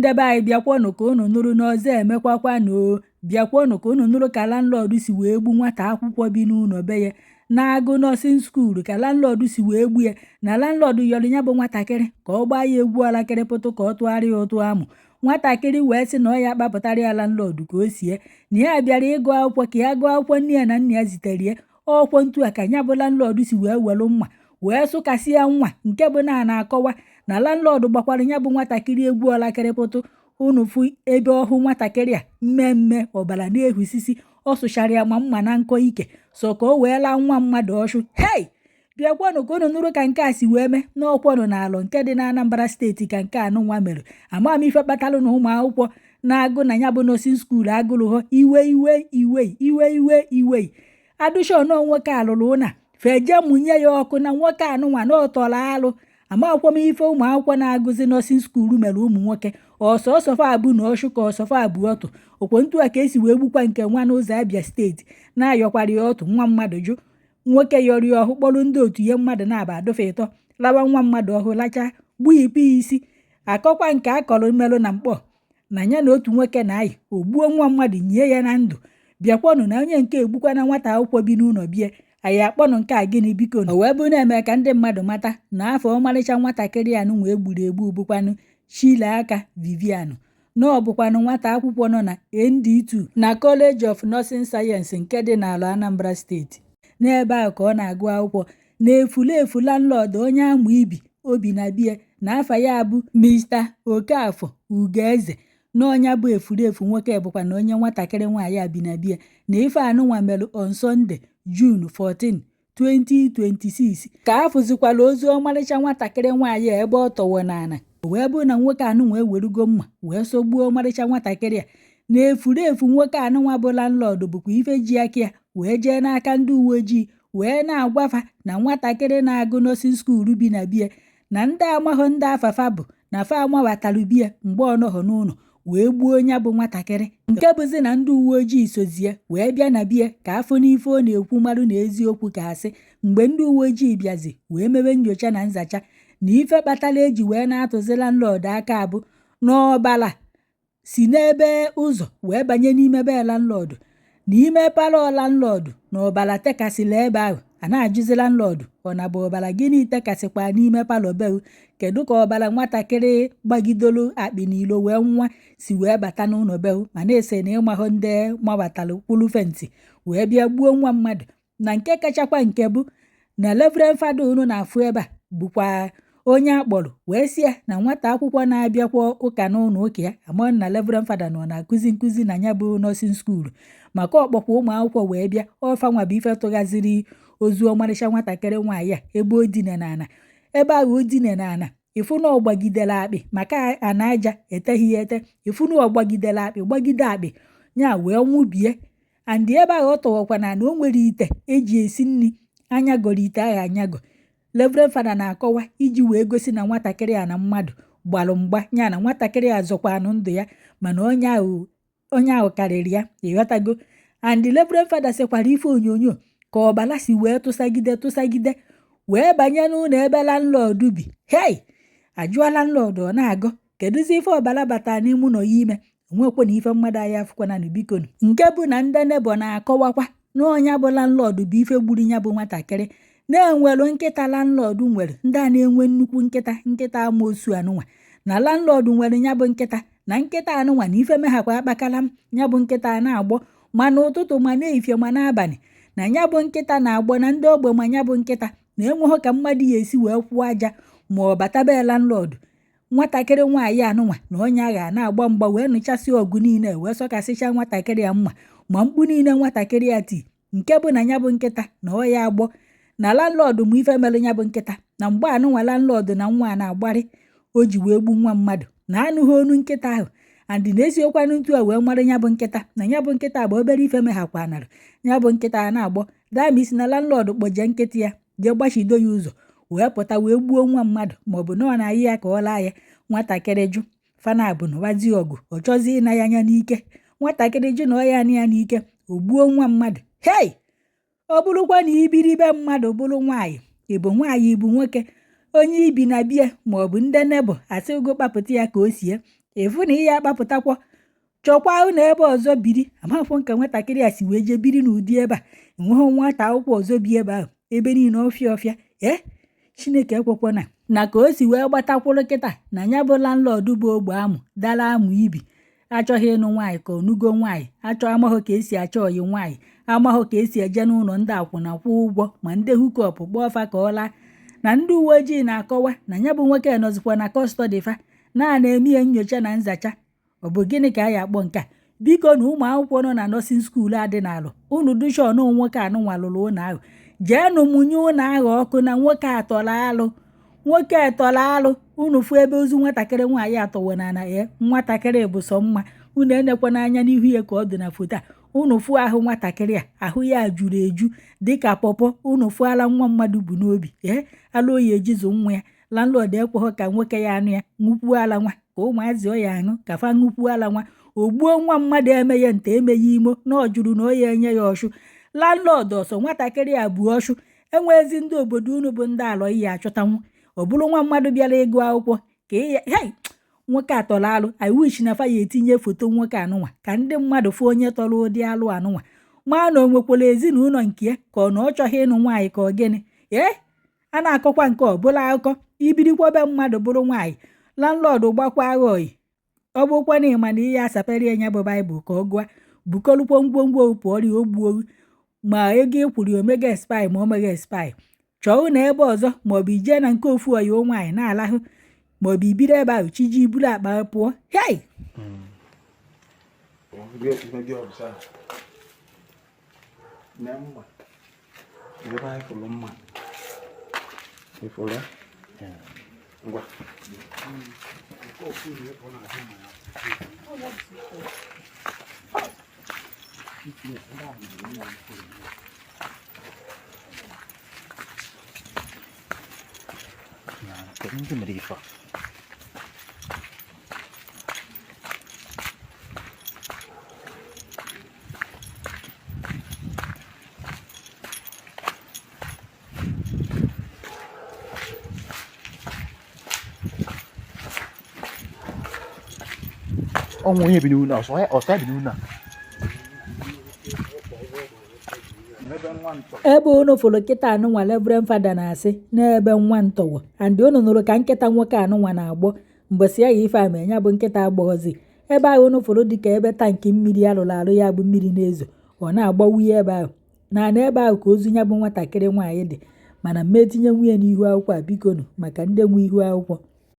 Ndị be anyị, bịakwanụ ka unu nụrụ n'ọzọ emekwakwanụ o. Bịakwanụ ka unu nụrụ ka landlord si wee gbu nwata akwụkwọ bi n'ụlọ be ya na-agụ nursing school, ka landlord si wee gbu ya. Na landlord yọrọ ya bụ nwatakịrị ka ọ gbaa ya egwu ọlakịrịpụtụ, ka ọ tụgharịa ya ụtụ amụ. Nwatakịrị wee sị na ọ ya kpapụtara ya landlord ka o sie, na ya bịara ịgụ akwụkwọ, ka ya gụọ akwụkwọ nne ya na nna ya zitere ya. Ọkwọ ntu a ka ya bụ landlord si wee welu mma wee sụkasịa nwa, nke bụ na a na-akọwa na landlord gbakwara ya bụ nwatakịrị egwu ọlakịrịpụtụ. Unu fụ ebe ọhụ nwatakịrị a mmemme ọbara na-ehusisi, ọ sụchara ya ma mma na nkọ ike so ka o wee laa nwa mmadụ ọchụ. Hei, bịakwanụ ka unu nụrụ ka nke a si wee mee n'ọkwọnụ n'alọ nke dị na Anambra Steeti ka nke anụnwa mere. Ama m ife kpatalụ na ụmụ akwụkwọ na-agụ na ya bụ nursing school agụrụ iwe iwe iwe iwe iwe iwe adụshọn. Nwoke alụrụ ụna feje mụnye ya ọkụ na nwoke anụnwa na ọtọrọ alụ. Amakwụkwọ m ife ụmụ akwụkwọ na-agụzi nursing school mere ụmụ nwoke ọsọsọ fa abụ na ọchụ ka ọsọfa abụ ọtụ. Okwo ntu a ka esi wee gbukwa nke nwa n'ụzọ Abia Steeti na-ayọkwara ya ọtụ. Nwa mmadụ jụ nwoke yọrọ ya ọhụ, kpọrọ ndị otu ihe mmadụ na-aba adụfe ịtọ lawa nwa mmadụ ọhụ lachaa gbuyipu ya isi. Akọkwa nke akọrọ mmerụ na mkpọ na ya na otu nwoke na-ayị o gbuo nwa mmadụ nyie ya na ndụ. Bịakwanụ na onye nke egbukwana nwata akwụkwọ bi n'ụlọ bie anyị akpọnụ nke a gịnị? Biko, o wee bụ na-eme ka ndị mmadụ mata na afọ ọmarịcha nwatakịrị a nụnwa egburu egbu bụkwanụ Chileaka Vivian, na ọ bụkwanụ nwata akwụkwọ nọ na ND2 na College of Nursing Science nke dị n'ala Anambra Steeti. N'ebe ahụ ka ọ na-agụ akwụkwọ. Na efulefu landlord onye amụ ibi obi na bie na afa ya bụ Mr. Okafor Ugoeze, na ọnya bụ efulefu nwoke bụkwa na onye nwatakịrị nwaanyị a bi na bie. Na ife anụnwa mere on Sunday, June 14, 2026, ka a fụzikwala ozu ọmarịcha nwatakịrị nwaanyị a ebe ọ tọwọ n'ala. O wee bụrụ na nwoke anụnwa ewerugo mma wee sọgbuo ọmarịcha nwatakịrị a. Na efulefu nwoke anụnwa bụ landlord bụkwa ife ji aka ya wee jee n'aka ndị uwe ojii wee na-agwafa na nwatakịrị na-agụ nursing school bi na bie, na ndị amaghọ ndị afafa bụ na fa amabatalụ bie mgbe ọ nọghọ n'ụlọ wee gbuo ya bụ nwatakịrị, nke bụzi na ndị uwe ojii sozie wee bịa na bie ka afọ n'ife ọ na-ekwu marụ na eziokwu ka asị. Mgbe ndị uwe ojii bịazi wee mewe nyocha na nzacha, na ife kpatara eji wee na-atụzi landlord aka abụ n'ọbara si n'ebe ụzọ wee banye n'ime be landlord, n'ime parlour landlord, na ọbara tekasịrị ebe ahụ. A na-ajụzi landlord, ọ na bụ ọbara gịnị tekasịkwa n'ime parlour be? Kedu ka ọbara nwatakịrị gbagidolu akpị n'ilo wee nwa si wee bata n'ụlọ be? Ma na-ese na ịmahụ ndị mabatalụ kwulu fence wee bịa gbuo nwa mmadụ. Na nke kachakwa nke bụ na Reverend Fada unu na-afụ ebe a bụkwa onye akpọrọ wee sị ya na nwata akwụkwọ na-abịakwa ụka n'ụlọ ụka ya ama na Reverend Fada nọ na-akụzi nkụzi na ya bụ nursing school, maka ọkpọkwa ụmụ akwụkwọ wee bịa ọfanwa bụ ife tụghaziri ozu ọmarịcha nwatakịrị nwaanyị a ebe o dina n'ala. Ebe ahụ o dina n'ala, ịfụ na ọ gbagidere akpị maka ana aja eteghị ya ete. Ịfụ na ọ gbagidere akpị, gbagide akpị ya wee nwụbie. And ebe ahụ ọ tọwakwa na o nwere ite eji esi nri anyagọrọ ite ahụ anyagọ. Reverend Fada na-akọwa iji wee gosi na nwatakịrị a na mmadụ gbalụ mgba ya, na nwatakịrị a zọkwanụ ndụ ya, mana onye ahụ karịrị ya, ịghọtago? And Reverend Fada sekwara ife onyonyo ka ọbara si wee tụsagide tụsagide wee banye n'ụlọ ebe landlord bi. Hei, ajụọ landlord, ọ na-agọ kedụzi ife ọbara batara n'ime ụlọ ya ime onwekwe na ife mmadụ anyị afụkwana. Bikonu, nke bụ na ndị neighbour na-akọwakwa na ọnya bụ landlord bụ ife gburu ya bụ nwatakịrị. Na-enwelu nkịta landlord nwere, ndị a na-enwe nnukwu nkịta, nkịta amoosu anụnwa, na landlord nwere ya bụ nkịta, na nkịta anụnwa na ife meghakwa akpakala m ya bụ nkịta na-agbọ ma n'ụtụtụ ma n'ehifie ma n'abalị, na ya bụ nkịta na-agbọ na ndị ogbe, ma ya bụ nkịta na enweghị ka mmadụ ya esi wee kwụọ aja ma ọ batabe landlord. Nwatakịrị nwaanyị anụnwa na onye agha na-agba mgba wee nụchasị ọgụ niile, wee sọkasịcha nwatakịrị ya mma ma mkpu niile nwatakịrị ya ti, nke bụ na ya bụ nkịta na ọ ya agbọ na landlord ma ife mere ya bụ nkịta. Na mgbe anụnwa landlord na nwa a na-agbarị o ji wee gbu nwa mmadụ na anụghị onu nkịta ahụ. And na eziokwanụ ntu a wee mara ya bụ nkịta, na ya bụ nkịta bụ obere ife meghakwanara ya bụ nkịta a na-agbọ damisi, na landlord kpọje nkịta ya jee gbachido ya ụzọ wee pụta wee gbuo nwa mmadụ, maọbụ na ọ na-ayị ya ka ọ laa ya. Nwatakịrị jụ fana bụ nụwazi ọgụ, ọ chọzie ịna ya anya n'ike. Nwatakịrị jụ na ọ ya ana ya n'ike, o gbuo nwa mmadụ. Hei, ọ bụrụkwa na ibiribe mmadụ bụrụ nwaanyị, ịbụ nwaanyị, ịbụ nwoke, onye ibi na bie maọbụ ndị neighbour asị go kpapụta ya ka o sie. Ịfụ na ihe akpapụtakwọ, chọkwa ụlọ ebe ọzọ biri. Amakwọ nke nwatakịrị a si wee jee biri n'ụdị ebe a. Enweghị nwata akwụkwọ ọzọ bi ebe ahụ, ebe niile ọfịa ọfịa. Ee, Chineke ekwekwana na ka o si wee gbatakwụrụ kịta na ya bụ landlord bụ ogbe amụ dara amụ ibi, achọghị ịnụ nwaanyị ka onugo nwaanyị achọ, amaghị ka esi achọ ọyị nwaanyị, amaghị ka esi eje n'ụlọ ndị akwụna kwụọ ụgwọ ma ndị hookup kpọọ fa ka ọ laa. Na ndị uwe ojii na-akọwa na ya bụ nwoke nọzikwa na custody fa na na-eme ihe nyocha na nzacha. Ọ bụ gịnị ka a ya akpọ nke a? Biko, na ụmụ akwụkwọ nọ na nursing school adị n'alụ unu dushon, nwoke anụnwa lụrụ ụlọ ahụ, jeenụ mụnye ụlọ ahụ ọkụ na nwoke atọrọ alụ, nwoke etọrọ alụ. Unu fụ ebe ozu nwatakịrị nwaanyị atọwo na na ya. Nwatakịrị bụ sọ mma. Unu enekwa n'anya n'ihu ya ka ọ dị na foto a. Unu fụ ahụ nwatakịrị a, ahụ ya juru eju dịka pọpọ. Unu fụ ala nwa mmadụ bụ n'obi. Ee, ala oyi ejizu nwa ya. Landlord ekweghị ka nwoke ya anụ ya ṅụkwuo ala nwa, ka ụmụazị ọ ya aṅụ ka fa ṅụkwuo ala nwa. O gbuo nwa mmadụ, emeghe nta emeghe imo na ọ jụrụ na ọ ya enye ya ọshụ. Landlord ọsọ nwatakịrị a bụ ọshụ. Enwezi ndị obodo unu bụ ndị alọ iyi achọtanwu. Ọ bụrụ nwa mmadụ bịara ịgụ akwụkwọ ka ị hei, nwoke a tọrọ alụ. I wish na fa ya etinye foto nwoke anụnwa ka ndị mmadụ fụ onye tọrọ ụdị alụ anụnwa, maa na o nwekwara ezinụlọ nke ya, ka ọ na ọ chọghị ịnụ nwaanyị, ka ọ gịnị. Ee, a na-akọkwa nke ọ bụla akụkọ ibirikwa be mmadụ bụrụ nwaanyị, landlord gbakwa agha oyi. Ọ bụrụkwa na ịma na ihe asapere ya bụ Baịbụl ka ọ gụa, bukọrụkwa ngwongwo pụọrọ o gbuo ma ego ị kwụrụ omega expire ma omega expire. Chọọ ụlọ ebe ọzọ, maọbụ ijee na nke ofu oyi nwaanyị na-alahụ, maọbụ ibiri ebe ahụ chiji iburu akpa pụọ. Hei! Ebe anyị fụrụ mma ịfụrụ ya ngwa. Kedu ndị mere ife a? Ọnwụ onye bi n'ụlọ a, ọsọ ya bi n'ụlọ a. Ebe unu fụrụ kịta anụnwa, Reverend Fada na-asị n'ebe nwa ntọwọ and unu nụrụ ka nkịta nwoke anụnwa na-agbọ mbọsị ya. Ife a ma ya bụ nkịta agbọghọzi. Ebe ahụ unu fụrụ dịka ebe tank mmiri alụrụ alụ, ya bụ mmiri na-ezo, ọ na-agbawuye ebe ahụ na na ebe ahụ ka ozu ya bụ nwatakịrị nwaanyị dị. Mana mma etinye nwunye n'ihu akwụkwọ a, bikonu, maka ndị nwe ihu akwụkwọ.